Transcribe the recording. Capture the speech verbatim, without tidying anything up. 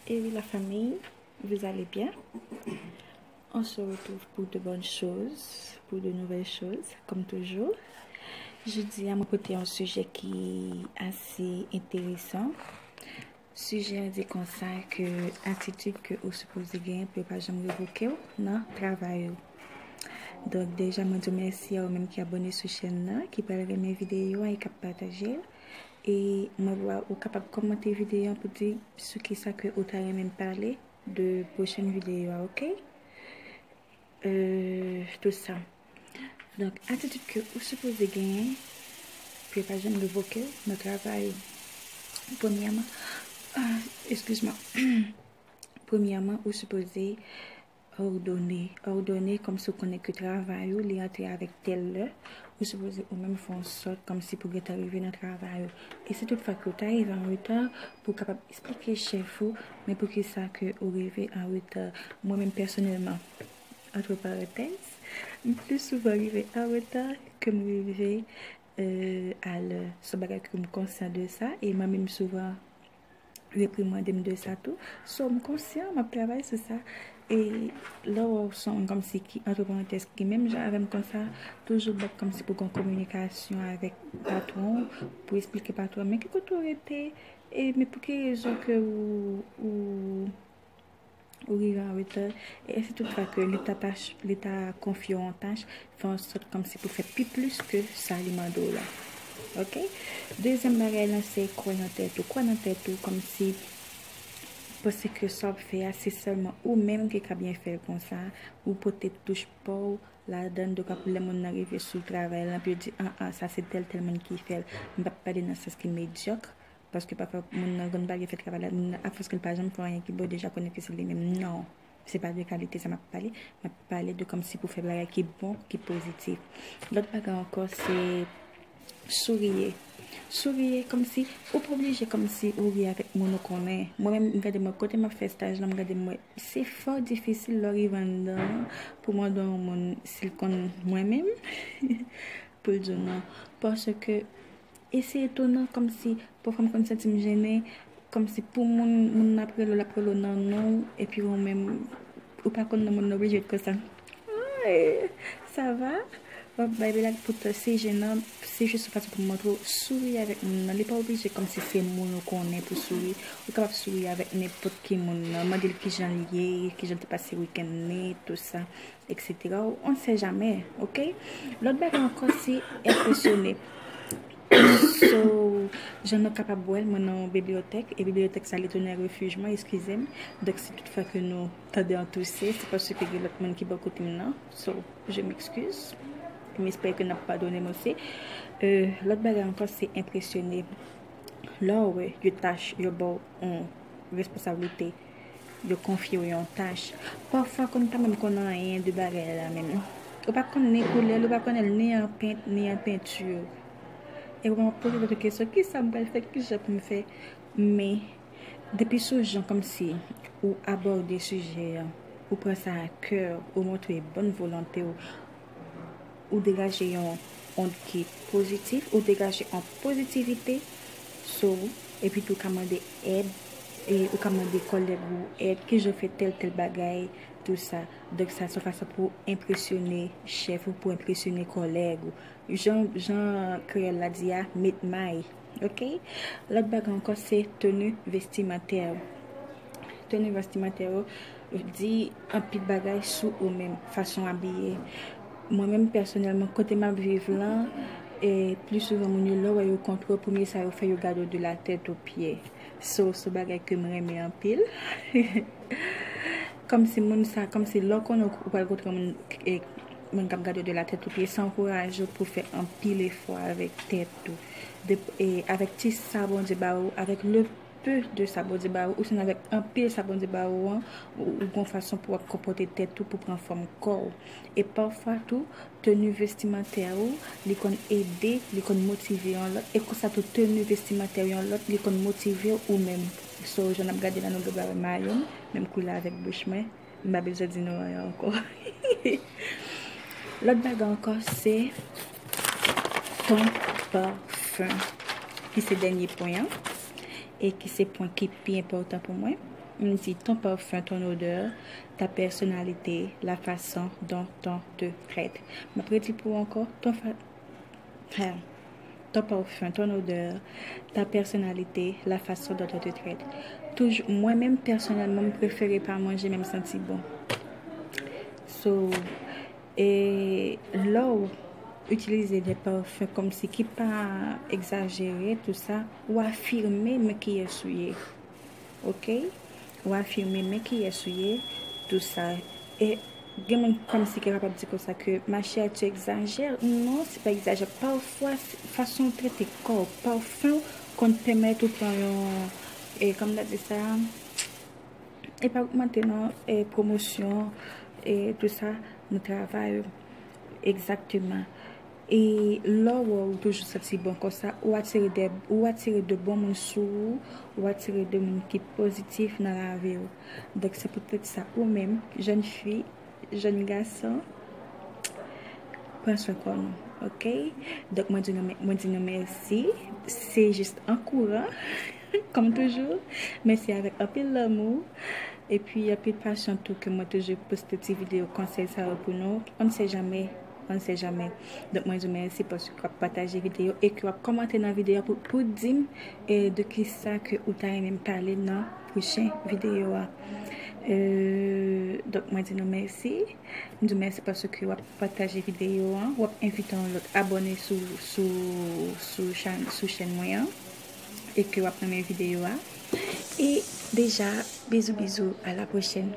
Et oui, la famille, vous allez bien? On se retrouve pour de bonnes choses, pour de nouvelles choses, comme toujours. Jodi a, mwen pote yon sijè ki ase enteresan. Sijè a di konsa ke atitid ke ou sipoze genyen pou yo pa janm revoke w nan travay ou. Donk, deja, mwen di w mèsi a ou menm ki abòne sou chèn nan, ki pral renmen videyo a e k ap pataje l. E mwen vle ou kapab kòmante videyo an pou di sou kisa ke ou ta renmen m pale de pwochèn videyo a, oke? Euh, tout sa. Donk, atitid ke ou sipoze genyen pou yo pa janm revoke w nan travay ou. Premyèman, ah, eskiz mwen. Premyèman, ou sipoze òdone. Òdone kòmsi ou konnen ke travay ou, li antre avèk tèl lè. Ou sipoze ou menm fè yon sòt kòmsi pou gentan rive nan travay ou. E si toutfwa ke ou ta rive an reta, pou w kapab eksplike chèf ou, men poukisa ke ou rive an reta. Mwen menm pèsonèlman, antre parantèz, m pli souvan rive an reta ke m rive, euh, a lè. Se yon bagay ke m konsyan de sa, e manmi m souvan reprimande m de sa tou. So, m konsyan, m ap travay sou sa. E lè w wè w se yon moun kòmsi ki, antre parantèz, ki menm jan avè m konsa, toujou bat kòmsi pou gen kominikasyon avèk patwon w, pou eksplike patwon w, men ki kote w rete, e men pou ki rezon ke ou, ou, ou rive an reta, e si toutfwa ke li ta, ta, li ta konfye w yon tach, fè yon sòt kòmsi pou fè pi plis ke sa li mande w la. Oke? Dezyèm bagay lan, se kwè nan tèt ou. Kwè nan tèt ou, kòmsi panse ke sa w ap fè a, se sèlman ou menm ki ka byen fè l konsa. Ou pote touch pa w ladan l, donk, apre lè moun nan rive sou travay lan, pou yo di, an, an, sa se tèl, tèl moun ki fè l. M p ap pale nan sans ki medyòk, paske pafwa moun nan konn pa byen fè travay la, moun nan, afòs ke l pa janm fè anyen ki bon, deja konnen ke se li menm. Non. Se pa de kalite sa m ap pale. M ap pale de kòmsi pou fè bagay ki bon, ki pozitif. Lòt bagay ankò, se souriye. Souriye kòmsi, ou pa oblije kòmsi ou ri avèk moun ou konnen. Mwen menm, m gade mwen, kote m ap fè staj lan, m gade mwen, se fò difisil lè w rive anndan an pou mande yon moun si l konn mwen menm, pou l di w non. Paske e se etonan, kòmsi, pafwa m konn santi m jennen, kòmsi pou moun, moun nan ap rele w, l ap rele w nan non w, epi ou menm, ou pa konn non moun nan, oblije ret konsa. Ay, sa va? W ap bay blag, poutan se jenan, se jis yon fason pou montre w souri avèk moun nan. Li pa oblije kòmsi se moun ou konnen pou souri. Ou kapab souri avèk nenpòt ki moun nan, mande l kijan l ye, kijan l te pase wikenn li, tou sa, etsetera. On sait jamais, oke? Lòt bagay ankò, se enpresyone. So, jan nou kapab wè l, mwen nan yon bibliyotèk, e bibliyotèk sa, li tounen refij mwen, eskize m. Donk, si toutfwa ke nou tande an touse, se paske gen lòt moun ki bò kote m nan. So, je m'excuse. M espere ke n ap padone m osi. Euh, lòt bagay ankò, se enpresyone. Lè w wè yo tach, yo ba w yon responsablite, yo konfye w yon tach. Pafwa, konn pa menm konn anyen de bagay la menm. Ou pa konn ni koulè l, ou pa konnen l ni an pent, ni an penti. E w ap poze tèt ou kesyon, kisa m pral fè, kijan pou m fè? Men, depi sou jan kòmsi ou abòde sijè a, ou pran sa a kè, ou montre bòn volonte w, ou degaje yon ond ki pozitif, ou degaje yon pozitivite sou ou, epi tou ou ka mande èd, e ou ka mande kòlèg ou èd, kijan w fè tèl, tèl bagay, tou sa. Donk, sa se yon fason pou w enpresyone chèf ou, pou w enpresyone kòlèg ou. Jan, jan kreyòl la di a, met may. Oke? Lòt bagay ankò, se teni vestimantè ou. Teni vestimantè ou di anpil bagay sou ou menm, fason w abiye. Mwen menm, pèsonèlman, kote m ap viv lan, e pli souvan moun yo, lè w wè yo kontre w, premye sa yo fè, yo gade w de la tèt o pye. So, se yon bagay ke m renmen anpil. Kòmsi moun sa, kòmsi lè w konnen ou pral kontre moun, e, moun k ap gade w de la tèt o pye, sa ankouraje w pou fè anpil efò avèk tèt ou. De, e, avèk ti sa Bondye ba ou, avèk le peu de sa Bondye ba ou, ou sann avèk anpil sa Bondye ba ou an, ou, ou gon fason pou w ap konpòte tèt ou, pou pran fòm kò w. E pafwa tou, teni vestimantè ou, li konn ede, li konn motive yon lòt. E konsa tou, teni vestimantè yon lòt, li konn motive ou menm. So, jan n ap gade la, nou dwe ba wè mayo m, menm koulè avèk bouch mwen. M pa bezwen di nou anyen ankò. Lòt bagay ankò, se ton pafen, ki se dènye pwen an, e ki se pwen ki pi enpòtan pou mwen. M di ton parfum, ton odeur, ta personnalité, la façon dont on te traite. M ap redi pou ou ankò, ton fa- Hein. Ton parfum, ton odeur, ta personnalité, la façon dont on te traite. Toujou, mwen menm pèsonèlman, m prefere pa manje men m santi bon. So, e lè w itilize de parfum kòmsi ki pa egzajere, tou sa, ou afime men kiyès ou ye. Ok? Ou afime men kiyès ou ye, tou sa. E gen moun kòmsi ki kapab di konsa ke, ma chère, tu exagères. Non, se pa egzajè. Pafwa, se fason w trete kò w, pafen w konn pèmèt ou pran yon, e, kòman ta di sa, e pa ogmante non, e pwomosyon, e tou sa, nan travay ou. Egzakteman. E lè w wè ou toujou santi bon konsa, ou atire de, ou atire de bon moun sou ou, ou atire de moun ki pozitif nan lavi w. Donk, se poutèt sa, ou menm, jèn fi, jèn gason, pran swen kò nou, ok? Donk, mwen di nou, mwen di nou mèsi. Se jis an kouran, kòm toujou. Men se avèk anpil lanmou epi anpil pasyon tou ke mwen toujou poste ti videyo konsèy sa yo pou nou. On ne sait jamais, on ne sait jamais. Donk, mwen di w mèsi paske w ap pataje videyo e ke w ap kòmante nan videyo pou, pou di m, e, de kisa ke ou ta renmen m pale nan pwochen videyo a. E, donk, mwen di nou mèsi. M di w mèsi paske w ap pataje videyo an, w ap envite yon lòt abòne sou, sou, sou chan-, sou chèn mwen an, e ke w ap renmen videyo a. E deja, bizou, bizou, à la prochaine.